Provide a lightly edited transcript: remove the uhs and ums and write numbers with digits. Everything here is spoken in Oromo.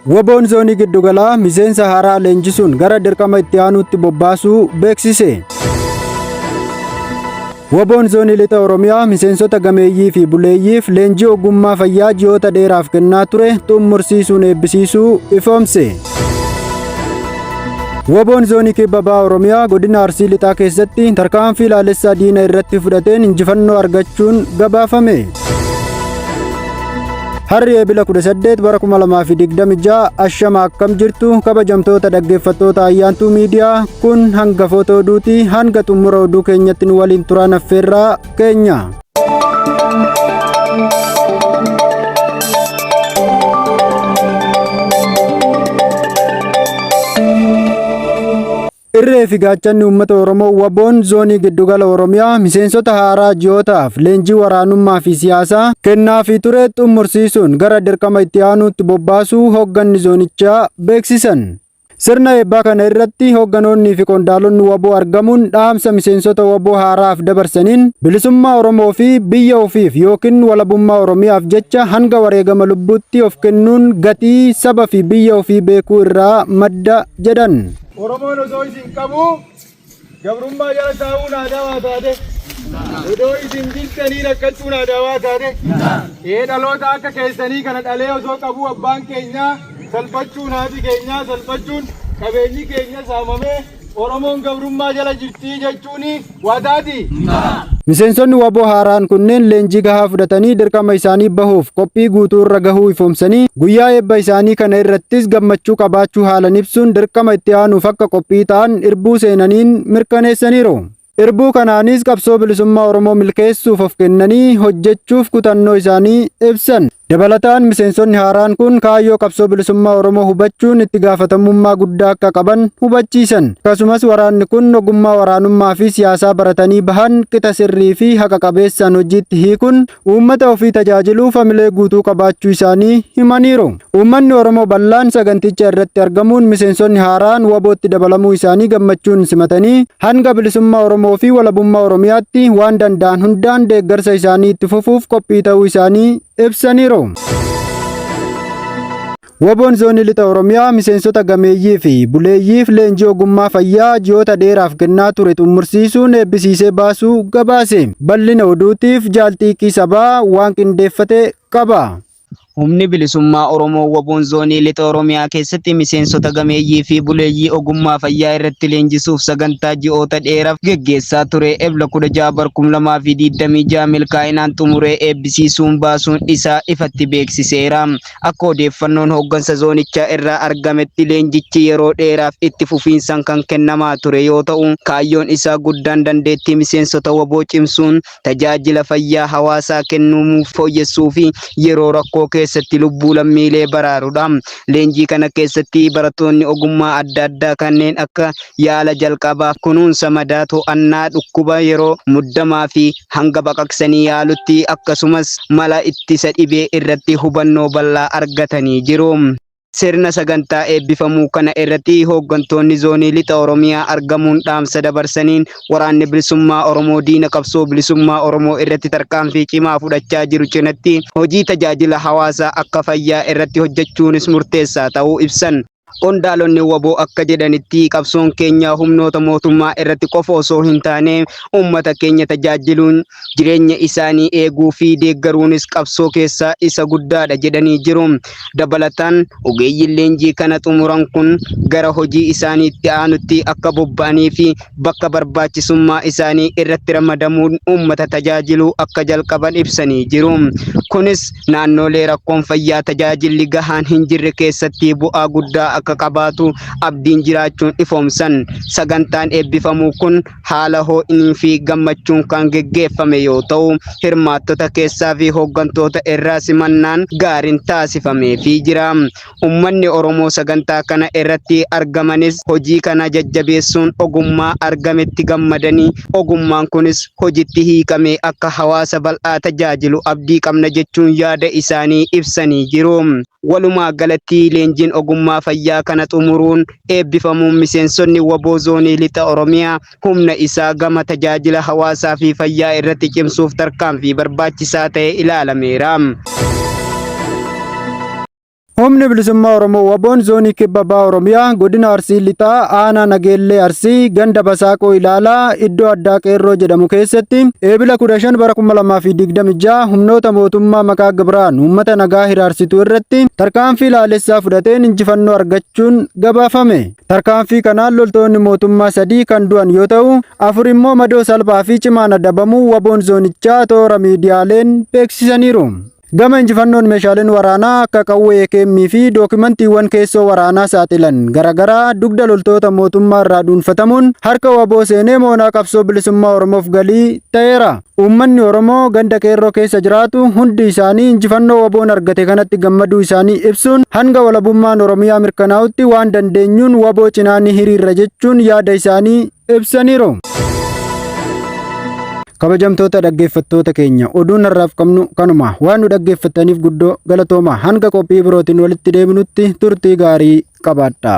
Woboon Zoonii Giddugalaa miseensa haaraa leenjisuun gara dirqama itti aanuutti bobbaasuu beeksise. Woboon Zoonii Lixa Oromiyaa miseensota gameeyyii fi buleeyyiif leenjii ogummaa fayyaa ji'oota dheeraaf kennaa ture xumursiisuun eebbisiisuu ifoomse. Woboon Zoonii Kibba Baha Oromiyaa Godina Arsii Lixaa keessatti tarkaanfii laalessaa diina irratti fudhateen injifannoo argachuun gabaafame. Harri Eebila 18 bara 2026 ashama akkam jirtu kabajamtoota dhaggeeffattoota Ayyaantuu Miidiyaa kun hangafoota oduuti hanga xumura oduu keenyatti nu waliin turaan affeerraa keenya. Irree fi gaachanni uummata Oromoo Waboon zoonii giddugala Oromiyaa miseensota haaraa ji'ootaaf leenjii waraanummaa fi siyaasaa kennaafii ture xumursiisuun gara dirqama itti aanuutti bobbaasuu hoogganni zoonichaa beeksisan. Sirna eebbaa kana irratti hoogganoonnii fi qondaalonni waboo argamuun dhaamsa miseensota waboo haaraaf dabarsaniin bilisummaa Oromoo fi biyya ofiif yookiin walabummaa Oromiyaaf jecha hanga wareegama lubbuutti of kennuun gatii saba fi biyya ofii beekuu irraa madda jedhan. Oromoon osoo isin qabuu gabrummaa jala taa'uun aadaa waa taate. Odoo isin jirtanii rakkachuun aadaa waa taate. Ee dhaloota akka keessanii kana dhalee osoo qabuu abbaan keenyaa salphachuun haati keenyaa salphachuun qabeenyi keenya saamamee Oromoon gabrummaa jala jirtii jechuun waa taati. Miseensonni waboo haaraan kunneen leenjii gahaa fudhatanii dirqama isaanii bahuuf qophii guutuu irra gahuu ifoomsanii guyyaa eebba isaanii kana irrattis gammachuu qabaachuu haalan ibsuun dirqama itti aanuuf akka qophii ta'an irbuu seenaniin mirkaneessaniiru. Irbuu kanaanis qabsoo bilisummaa Oromoo milkeessuuf of kennanii hojjechuuf kutannoo isaanii ibsan. Dabalataan miseensonni haaraan kun kaayyoo qabsoo bilisummaa Oromoo hubachuun itti gaafatamummaa guddaa akka qaban hubachiisan. Akkasumas waraanni kun ogummaa waraanummaa fi siyaasaa baratanii bahan qixa sirrii fi haqa qabeessaan hojiitti hiikuun uummata ofii tajaajiluuf hamilee guutuu qabaachuu isaanii himaniiru. Uummanni Oromoo bal'aan saganticha irratti argamuun miseensonni haaraan wabootti dabalamuu isaanii gammachuun simatanii hanga bilisummaa Oromoo fi walabummaa Oromiyaatti waan danda'an hundaan deeggarsa isaanii itti fufuuf qophii ta'uu isaanii ibsaniiru. Waboon Zoonii Lixa Oromiyaa miseensota gameeyyii fi buleeyyiif leenjii ogummaa fayyaa ji'oota dheeraaf kennaa ture xumursiisuun eebbisiisee baasuu gabaase. Bal'ina oduutiif Jaal Xiiqii Sabaa waan qindeeffate qaba. Humni Bilisummaa Oromoo Waboon Zoonii Lixa Oromiyaa keessatti miseensota gameeyyii fi buleeyyii ogummaa fayyaa irratti leenjisuuf sagantaa ji'oota dheeraaf geggeessaa ture Ebla 16 bar 2026 milkaa'inaan xumuree eebbisiisuun baasuun isaa ifatti beeksiseera. Akka odeeffannoon hooggansa zoonichaa irraa argametti leenjichi yeroo dheeraaf itti fufiinsaan kan kennamaa ture yoo ta'u, kaayyoon isaa guddaan dandeettii miseensota waboo cimsuun tajaajila fayyaa hawaasaa kennuu fooyyessuu fi yeroo rakkoo keessatti lubbuu lammiilee baraarudha. Leenjii kana keessatti barattoonni ogummaa adda addaa kanneen akka yaala jalqabaa, kunuunsa madaa, to'annaa dhukkuba yeroo muddamaa fi hanga baqaqsanii yaalutti akkasumas mala ittisa dhibee irratti hubannoo bal'aa argatanii jiru. Sirna sagantaa eebbifamuu kana irratti hooggantoonni Zoonii Lixa Oromiyaa argamuun dhaamsa dabarsaniin Waraanni Bilisummaa Oromoo diina qabsoo bilisummaa Oromoo irratti tarkaanfii cimaa fudhachaa jiru cinatti hojii tajaajila hawaasaa akka fayyaa irratti hojjechuunis murteessaa ta'uu ibsan. Qondaalonni wbo akka jedhanitti qabsoon keenya humnoota mootummaa irratti qofa osoo hin taane uummata keenya tajaajiluun jireenya isaanii eeguu fi deeggaruunis qabsoo keessaa isa guddaadha jedhanii jiru. Dabalataan ogeeyyiin leenjii kana xumuran kun gara hojii isaanii itti aanutti akka bobba'anii fi bakka barbaachisummaa isaanii irratti ramadamuun uummata tajaajiluu akka jalqaban ibsanii jiru. Kunis naannoolee rakkoon fayyaa tajaajilli gahaan hin jirre keessatti bu'aa guddaa akka qabaatu abdiin jiraachuun ifoomsan. Sagantaan eebbifamuu kun haala hoo'inii fi gammachuun kan geggeeffame yoo ta'u, hirmaattota keessaa fi hooggantoota irraa simannaan gaariin taasifameefii jira. Ummanni Oromoo sagantaa kana irratti argamanis hojii kana jajjabeessuun ogummaa argametti gammadanii ogummaan kunis hojitti hiikamee akka hawaasa bal'aa tajaajilu abdii qabna jechuun yaada isaanii ibsanii jiru. Walumaa galatti leenjiin ogummaa fayyaa kana xumuruun eebbifamuun miseensonni wbo Zoonii Lixa Oromiyaa humna isaa gama tajaajila hawaasaa fi fayyaa irratti cimsuuf tarkaanfii barbaachisaa ta'e ilaalameera. Humni Bilisummaa Oromoo Waboon Zoonii Kibba Baha Oromiyaa Godina Arsii Lixaa Aanaa Nageellee Arsii ganda Basaaqoo Ilaalaa iddoo addaa Qeerroo jedhamu keessatti Eebila 15 bara 2026 humnoota mootummaa maqaa gibiraan uummata nagaa hiraarsitu irratti tarkaanfii laalessaa fudhateen injifannoo argachuun gabaafame. Tarkaanfii kanaan loltoonni mootummaa 3 kan du'an yoo ta'u, 4 immoo madoo salphaa fi cimaan adabamuu Waboon zoonichaa toora miidiyaaleen beeksisaniiru. Gama injifannoon meeshaaleen waraanaa akka qawwee AKM fi dookimantiiwwan keessoo waraanaa saaxilan garagaraa dugda loltoota mootummaa irraa dhuunfatamuun harka waboo seenee moonaa qabsoo bilisummaa Oromoof galii ta'eera. Uummanni Oromoo ganda Qeerroo keessa jiraatu hundi isaanii injifannoo waboon argate kanatti gammaduu isaanii ibsuun hanga walabummaan Oromiyaa mirkanaa'utti waan dandeenyuun waboo cinaa ni hiriirra jechuun yaada isaanii ibsaniiru. Kabajamtoota dhaggeeffattoota keenya oduun har'aaf qabnu kanuma waan nu dhaggeeffattaniif guddoo galatooma hanga qophii birootiin walitti deebinutti turtii gaarii qabaadha.